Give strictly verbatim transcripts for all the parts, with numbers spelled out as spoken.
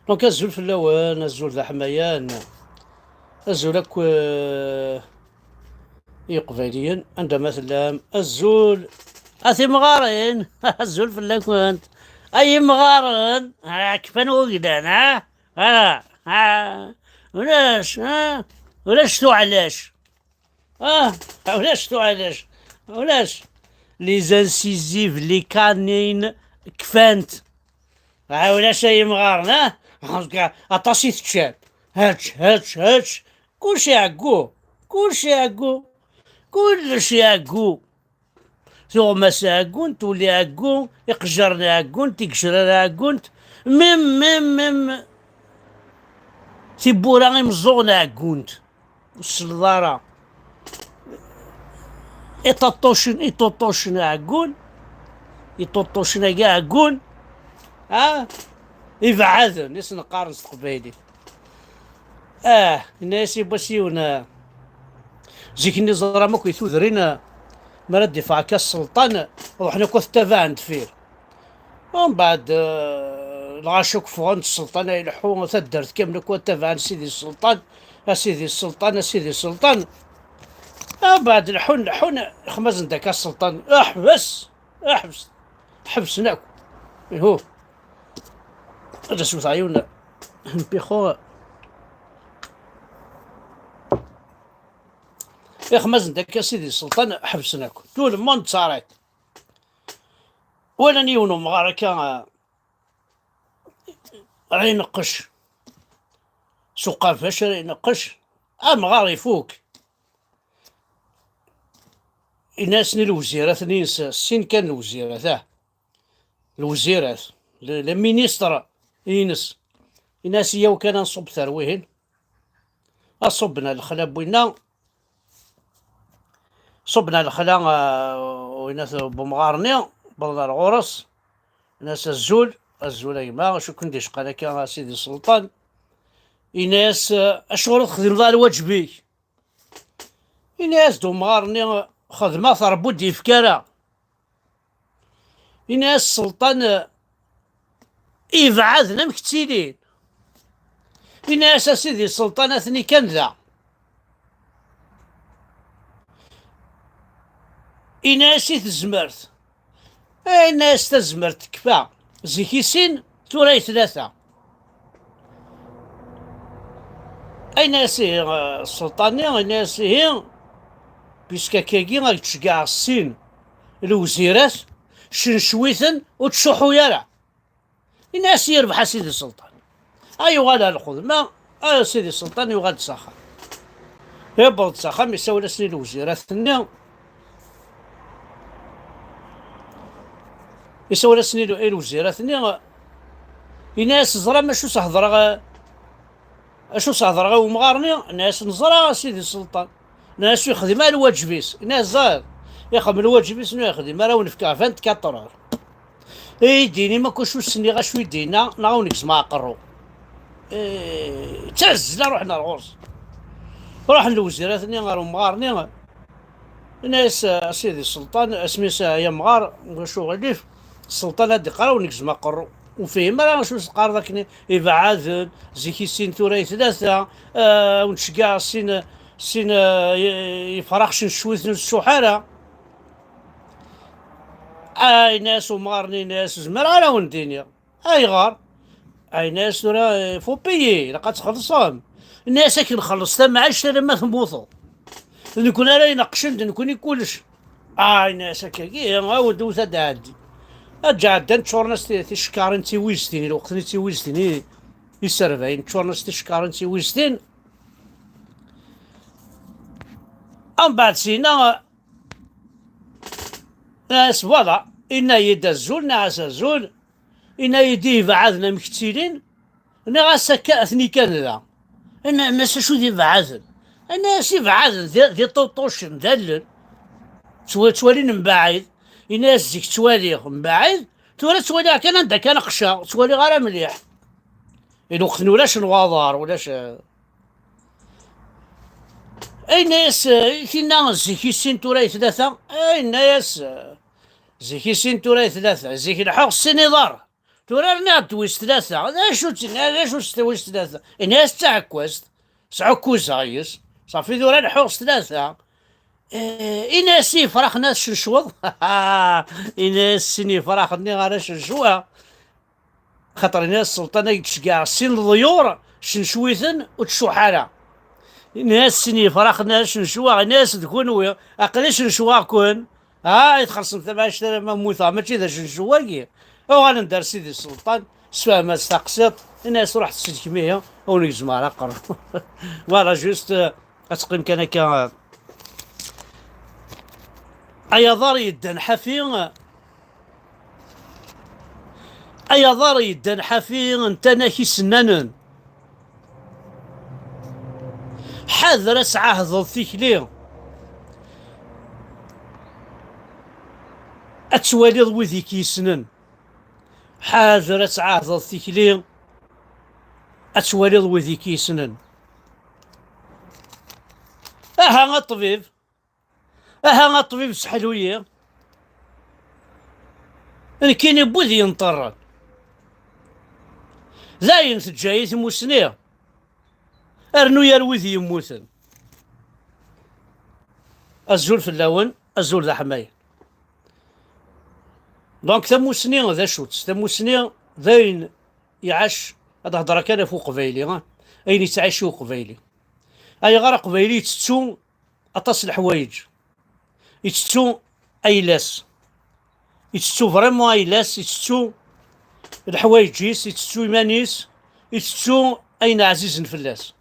Donc, azul fell-awen, azul d aḥmayan, azul akk, eh, i Iqbayliyen, anda ma tellam, azul a timɣarin, azul fell-akent, ay imɣaren, ah, kfan wuglan, ah, ah, ah, ulac, ah, ulac tuɛlac. Ah, ulac tuɛlac. Ulac. Les incisives, les canines kfant. Ah, ulac ay imɣaren, ah? Aṭas i teččam. Hečč, hečč, hečč. Kullec iɛeggu. Kullec iɛeggu. Kullec iɛeggu. Tuɣmas ɛeggunt, ul iɛeggu, iqejjaren ɛeggunt, igecrar ɛeggunt. Même, même, même tiwwura imeẓẓuɣen ɛeggunt. Ur selleḍ ara. Iṭuṭucen, iṭuṭucen ɛeggun, iṭuṭucen-agi ɛeggun, ah, ibeɛɛaden, i sen-qqaren s teqbaylit. Ah, yenna-yas yiwwas yiwen, ah, zik-nni ẓram akk i tudrin, ah, mi ara d-iffeɣ akka sselṭan, ruḥen akk ad t-ttabaɛen deffir. Umbeɛd, eh, lɣaci akk ffɣen, sselṭan a ileḥḥu, taddart kamel akk ad ttabaɛen sidi sselṭan, a sidi sselṭan, a sidi sselṭan. Umbeɛd leḥḥun, leḥḥun, ixmazen d akka sselṭan, ḥbes, ḥbes, ḥebsen akk. Ihu. Ad as-wteɣ yiwen n pixu. Ixmazen d akka sidi sselṭan, ḥebsen akk. Tout le monde s'arrête. Walan yiwen umɣar akka, ah, ara ineqqec. S uqabac ara ineqqec. Amɣar ifuk. Ini-asen i lewzirat-nni-ines, sin kan lewzirat, ah. Lewzirat, le, le ministre-ines. Ini-as, "Yyaw kan ad nṣubb tarwihin." Ad ṣubben ar lexla n winna. Ṣubben ar lexla, ah, winna n wemɣar-nni, wwḍen ar ɣur-s. Ini-as, "Azul, azul a gma, acu ken-d-icqan akka a sidi sselṭan?" Ini-as, "Acuɣer ur texdimeḍ ara lwaǧeb-ik?" Ini-as-d umɣar-nni, "Xedmeɣ-t, Ṛebbi ur d-yefki ara." Ini-as sselṭan, "Ibeɛɛaden amek ttilin?" Ini-as, "A sidi sselṭan, atni kan da." Ini-as i tezmert, Ini-as tazmert tekfa, zik i sin, tura i tlata. Ini-as ihi, eh, sselṭan-nni, ini-as ihi, puisque akkagi ad k-d-ceggɛeɣ sin lewzirat, cencwi-ten, ur ttcuḥḥu ara. Ini-as yerbeḥ a sidi sselṭan. Ay yuɣal ar lxedma, a sidi sselṭan yuɣal-d s axxam. Yewweḍ-d s axxam, isawel-asen i lewzirat-nni. Isawel-asen i le-, i lewzirat-nni. Ini-as, "Teẓram acu s-hedreɣ, acu s-hedreɣ i wemɣar-nni?" Ini-as, "Neẓra a sidi sselṭan." Nnan-as ur yexdim ara lwaǧeb-is. Nnan-as ẓer, ixdem lwaǧeb-is, ur yexdim ara, ur nefk ara vingt-quatre heures. I d-yini ma kuc ur s-nniɣ acu i d-yenna, neɣ ur negzem aqerru. Eh, d tazzla, ruḥen ar ɣur-s. Ruḥen lewzirat-nni ɣer umɣar-nni. Nnan-as, "A sidi sselṭan, asmi-s ay amɣar, ulac uɣilif, sselṭan ad d-iqqar ur negzem aqerru." Ur fhim ara acu teqqareḍ akken ibeɛɛaden, zik i sin tura i tlata, eh, ur nettceggiɛ sin, sin, eh, i-, ifrax cencwit ur nettcuḥ ara. Ay, yenna-as umɣar-nni, yenna-as, "Zemreɣ ara wen-d-iniɣ." "Ayɣer?" Ay, yenna-as, "Tura, eh, faut payer, ilaq ad txellṣem." Yenna-as, "Ad k-nxelleṣ tamɛict alamma temmuteḍ. D nekkni ara ineqqcen, d nekkni kullec." Ay, yenna-as, "Akkagi, awen-d wwet ad d-ɛeddi." Ad d-ɛeddan, ččuren-as ti-, ticekkarin d tiwiztin, i lweqt-nni d tiwiztin i, i sserbayen, ččuren-as ticekkarin d tiwiztin. Ambeɛd sina, as, voilà, inna-yi-d azul, nniɣ-as azul, inna-yi-d ibeɛɛaden amek ttilin, nniɣ-as akka atni kan da. Nna-, nnan-as acu d ibeɛɛaden? Nnan-as ibeɛɛaden d, d iṭuṭucen, d allen. Ttwa-, ttwalin mbaɛid, inna-as zik ttwaliɣ mbaɛid, tura ttwaliɣ kan anda kan qecceɣ, ttwaliɣ ara mliḥ. I lweqt-nni ulac nwaḍar, ulac, eh, Ay, yenna-yas, eh, i tinna zik i sin tura i tlata. Ay, yenna-yas, eh, zik i sin tura i tlata. Zik leḥḥuɣ s sin iḍar. Tura rniɣ-d wis tlata. D acu-tt, d acu-tt wis tlata? Ini-as d taɛekkazt. Sɛukkuzeɣ yes. Ṣafi tura leḥḥuɣ s tlata. Eh, ini-as i yefrax-nni ad cencweḍ. Ini-as sin yefrax-nni ara cencweɣ. Xaṭer ini-as sselṭan ad k-d-ceggɛeɣ sin leḍyur, cencwi-ten ur tcuḥ ara. Ini-as sin yefrax-nni ara cencweɣ, ini-as d kunwi, aql-i cencweɣ-ken. Ah, i txellṣem tamɛict alamma mmuteɣ, mačči d acencew wagi. Uɣalen-d ar Sidi Sselṭan, sfehmet-as taqsiṭ, ini-as ruḥet sellkem ihi, ur negzem ara aqerru. Voilà, juste, euh, ad teqqim kan akka, euh. Ay aḍar yeddan ḥafi, ay aḍar yeddan ḥafi n tanak isennanen. Ḥader ad tɛahdeḍ tikli. Ad twaliḍ wid i k-yessnen. Ḥader ad tɛahdeḍ tikli. Ad twaliḍ wid i k-yessnen. Aha a ṭṭbib. Aha a ṭṭbib, seḥlu-yi. Nekkini n wid yenṭerren. Dayen teǧǧa-yi tmusni. Rnu ar wid yemmuten. Azul fell-awen, azul d aḥmayan. Donc tamusni d acu-tt? Tamusni d ayen iɛac, ad hedreɣ kan ɣef uqbayli, ah, ayen yettɛici uqbayli. Ayɣer aqbayli yettettu aṭas n leḥwayeǧ? Yettettu ayla-s. Yettettu vraiment ayla-s, yettettu leḥwayeǧ-is, yettettu iman-is, yettettu ayen ɛzizen fell-as.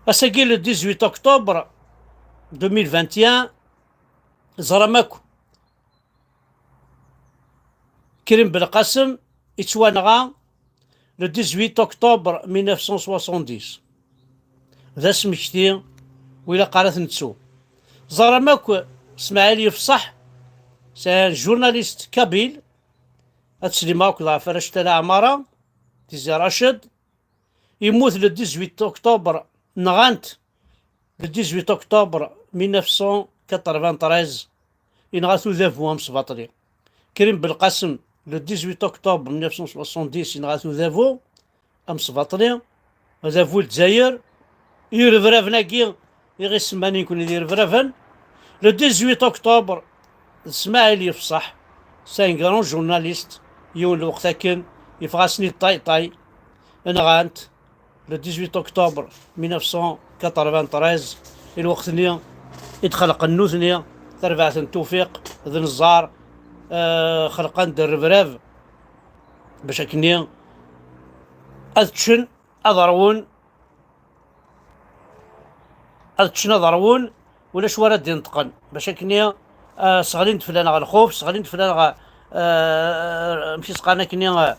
Ass-agi, le dix-huit octobre deux mille vingt et un, ẓram akk Krim Belqasem yettwanɣa le dix-huit octobre mille neuf cent soixante-dix. D asmekti ur ilaq ara ad t-nettu. Ẓram akk Smaɛil Yefṣeḥ, c'est un journaliste kabyle, ad teslim akk ɣef Racid Ɛmara, Tizi Racid, yemmut le dix-huit octobre, nɣan-t le dix-huit octobre mille neuf cent quatre-vingt-treize, yenɣa-t udabu amesbaṭli. Krim Belqasem, le dix-huit octobre mille neuf cent soixante-dix, yenɣa-t udabu amesbaṭli, adabu n Lezzayer, irebraben-agi i ɣ-isemman i nekkni d irebraben. Le dix-huit octobre, d Smaɛil Yefṣeḥ, c'est un grand journaliste, yiwen lweqt akken, yeffeɣ-asen-id ṭayṭay, nɣan-t, le dix-huit octobre mille neuf cent quatre-vingt-treize, i lweqt-nni i d-xelqen nutni, tarbaɛt n Tufiq d Neẓẓar, eh, xelqen-d rrebrab, bac akkenni ad ččen, ad ṛwun, ad ččen, ad ṛwun, ulac wara d-ineṭqen. Bac akkenni, ah, sseɣlin-d fell-aneɣ lxuf, sseɣlin-d fell-aneɣ, ah, amek i s-qqaren akkenni, ah,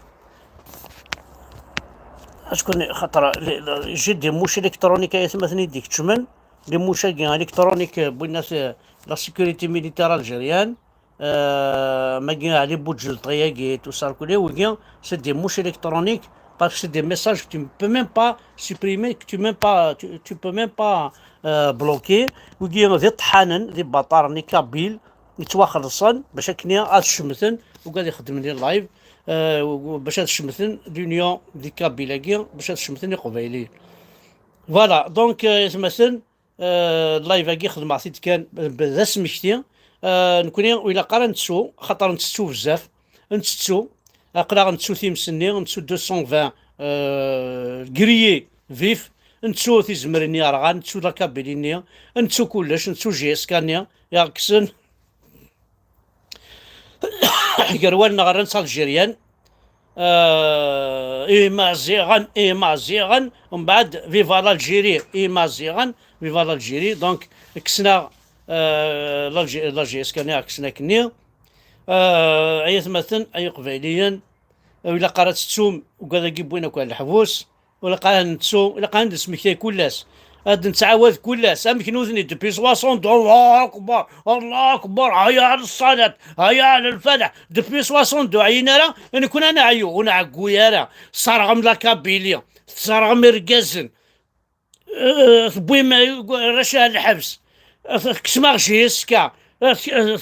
acku xaṭer, les, les, j'ai des mouches électroniques ay atmaten i d-ikeččmen, les mouches-agi électroniques, euh, wwin-as, euh, la sécurité militaire algérienne, euh, magi Ali Boudjelti-agi, tout ça, kuli, wigi, c'est des mouches électroniques, parce que c'est des messages que tu ne peux même pas supprimer, que tu même pas, tu, tu peux même pas, euh, bloquer. Wigi, d iṭḥanen, d ibaṭaren, i Kabyle, yettwaxellṣen, bac akken ad cemten, ugad ixeddmen di live, euh, bac ad cemten l'union di Kabyle-agi, bac ad cemten Iqbayliyen. Voilà, donc, euh, atmaten, Euh, live-agi xedmeɣ-t-id kan d asmekti. Euh, nekkni ur ilaq ara nettu, xaṭer nettettu bezzaf. Nettettu, aql-aɣ nettu times-nni, nettu deux cent vingt, euh, grillés vifs, nettu tizemrin yerɣan, nettu la Kabylie-nni, nettu kullec, nettu J S K-nni iɛeksen. Gar wallen ɣer-nneɣ Algériens, euh, Imaziɣen, Imaziɣen, mbeɛd viva l'Algérie, Imaziɣen, viva l'Algérie. Donc, kksen-aɣ, euh, l'Algé-, la J S K-nni, kksen akkenni. Euh, ay atmaten, ay Iqbayliyen, ur ilaq ara tettum, ugad-agi wwin akk ar leḥbus. Ilaq ad nettu, ilaq ad nesmektay kul ass. Ad nettɛawad kul ass. Amek nutni, depuis soixante-deux, Allahu Akbar, Allahu Akbar, hayya ɛla ṣṣalat, hayya ɛla lfalaḥ. Depuis soixante-deux, ɛyin ara, nekkni ad neɛyu, ur nɛeggu ara. Tesserɣem la Kabylie, tesserɣem irgazen. Euh, tewwim, euh, arrac ar lḥebs. Euh, tekksem-aɣ J S K. Euh,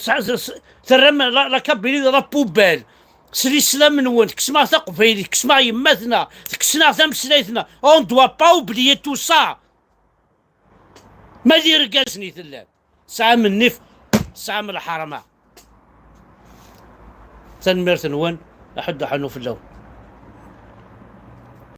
terram la, la Kabylie d la poubelle. s lislam-nwen, kkseɣ taqbaylit, kkseɣ yemma-tneɣ, kkseɣ tameslayt-nneɣ. On doit pas oublier tout ça. Ma d irgazen i tellam, tesɛam nnif, tesɛam lḥerma. Tanemmirt-nwen, aḥuddu ḥennu fell-awen.